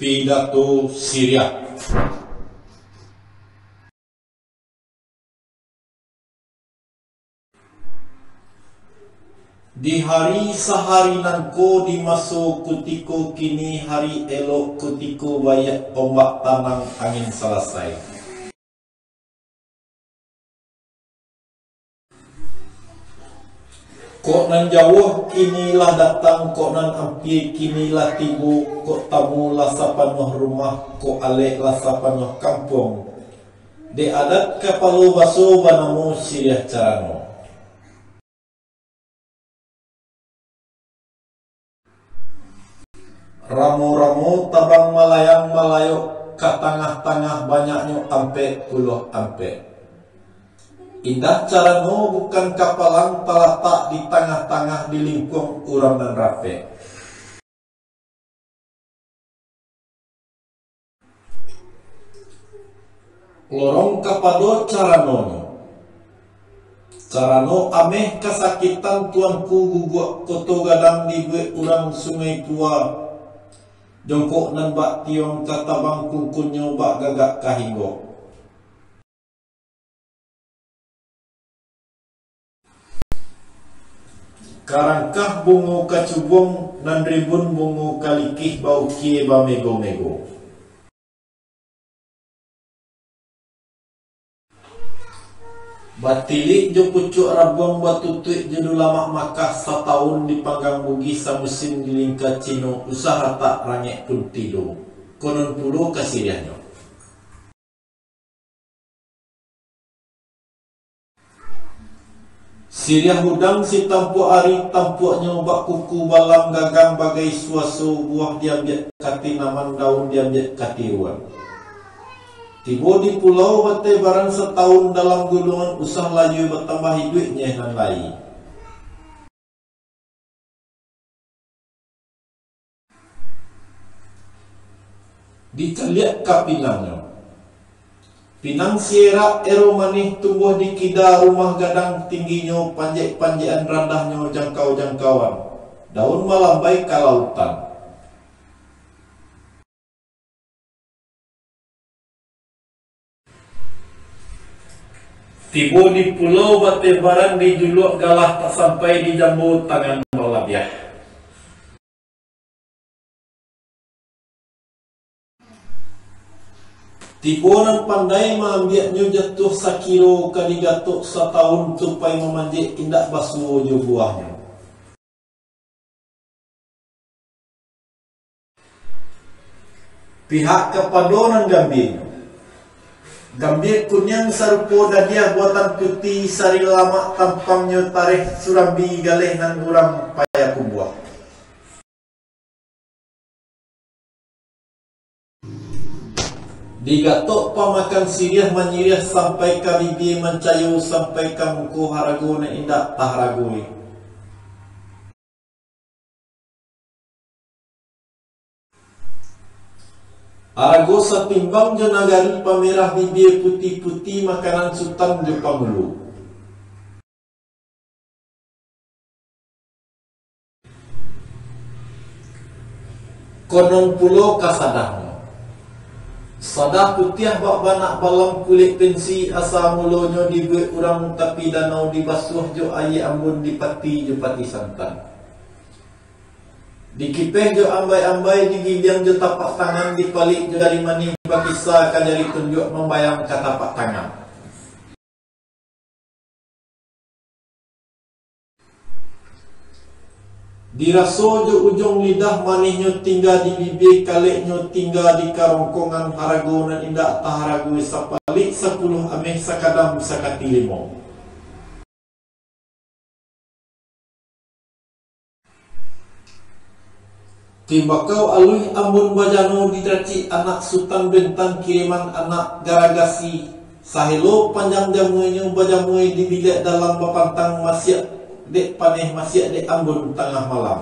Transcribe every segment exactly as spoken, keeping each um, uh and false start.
Pidato siriah. Di hari sahari nangko, di maso kutiko kini, hari elok kutiko baiak, ombak tanang, angin salasai. Kok nan jauah kini lah datang, kok nan ampia kini lah tibo, kok tamu lah sapanuah rumah, kok alek lah sapanuah kampuang. Dek adat kapalo baso banamo siriah carano. Ramo-ramo tabang malayang malayok ka tangah-tangah, banyaknyo ampek puluah ampek. Indak carano bukan kapalang, talatak di tangah-tangah, di lingkuang urang nan rapek. Lorong kapado caranonyo. Carano ameh kasakitan tuanku guguak koto gadang dibuek urang Sungai Pua. Jongkok nan bak tiong ka tabang kungkunnyo bak gagak ka hinggok. Karangkah bungo kacubuang, nan rimbun bungo kalikih, baukie bamego-mego. Batilik jo pucuak rabuang, batutuik jo dulamak makah, satawun dipanggang Bugih, samusim dilingka Cino, usah ratak rangek pun tido. Konon pulo ka siriahnyo. Siriah udang si tampuak ari, tampuaknyo bak kuku balam, gagang bagai suaso, buah diambiak ka tinaman, daun diambiak ka tiruan. Tibo di pulau batebaran, satawun dalam gulungan, usah layua batambah iduik nyeh nan lai. Dicaliak ka pinangnyo. Pinang sierak ero manih, tumbuah di kida rumah gadang, tingginyo panjek-panjekan, randahnyo jangkau-jangkauan, daun malambai ka lautan. Tibo di pulau batebaran, dijuluak galah tak sampai, dijambo tangan balabiah. Tibo nan pandai maambiaknyo, jatuah sakiro ka digatok, satawun tupai mamanjek, indak basuo jo buahnyo. Pihak kapado nan gambinyo. Gambia kuniang sarupo dadiah buatan puti, sari lamak tampangnyo, tareh surambi galeh nan urang Payakumbuah. Digatok pamakan siriah, manyiriah sampai ka bibia, mancayo sampai ka muko, harago nan indak taharagoi. Harago satimbang jo nagari, pamerah bibia, puti-puti makanan sutan jo pangulu. Konon pulo ka sadahnyo. Sadah putiah bak banak balam, kulik pensi, asa mulonyo dibuek urang, tapi danau dibasuah jo aia ambun, dipati jo pati santan. Dikipeh jo ambai-ambai, digiliang jo tapak tangan, dipalik jo jari manih, bakisa ka jari tunjuak, mambayang ka tapak tangan. Diraso jo ujuang lidah, manihnyo tingga di bibia, kaleknyo tingga di karongkongan, harago nan indak taharagoi, sapalik sapuluah ameh, sakadam sakati limo. Timbakau aluih ambun bajano, diracik anak Sutan Bentan, kiriman anak Garagasi, sahelo panjang jamuenyo, bajamue di biliak dalam, bapantang masiak dek paneh, masiak dek ambun tangah malam.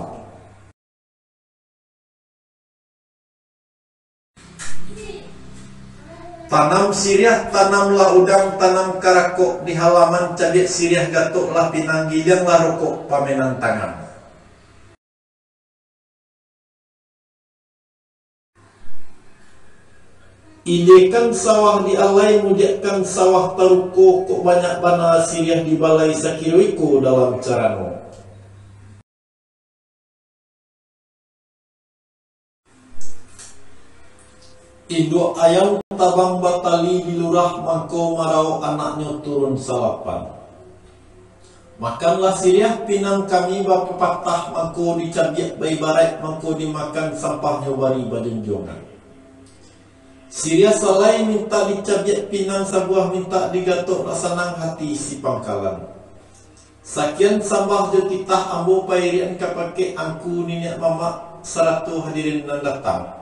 Tanam siriah, tanamlah udang, tanam karakok di halaman, cabiak siriah, gatoklah pinang, gilianglah rokok, pamenan tangan. Ilekan sawah di alai, mudiakkan sawah taruko, kok banyak bana siriah di balai, sakiro iko dalam carano. Induak ayam tabang batali di lurah, mangko maraok anaknyo turun salapan. Makanlah siriah pinang kami bapapatah, mangko dicabiak baibaraik, mangko dimakan sampahnyo bari bajunjuangan. Siriah salai mintak dicabiak pinang sabuah, mintak digatok nak sanang hati si pangkalan. Sakian sambah jo titah ambo pairian ka pakek angku niniak mamak sarato hadirin nan datang.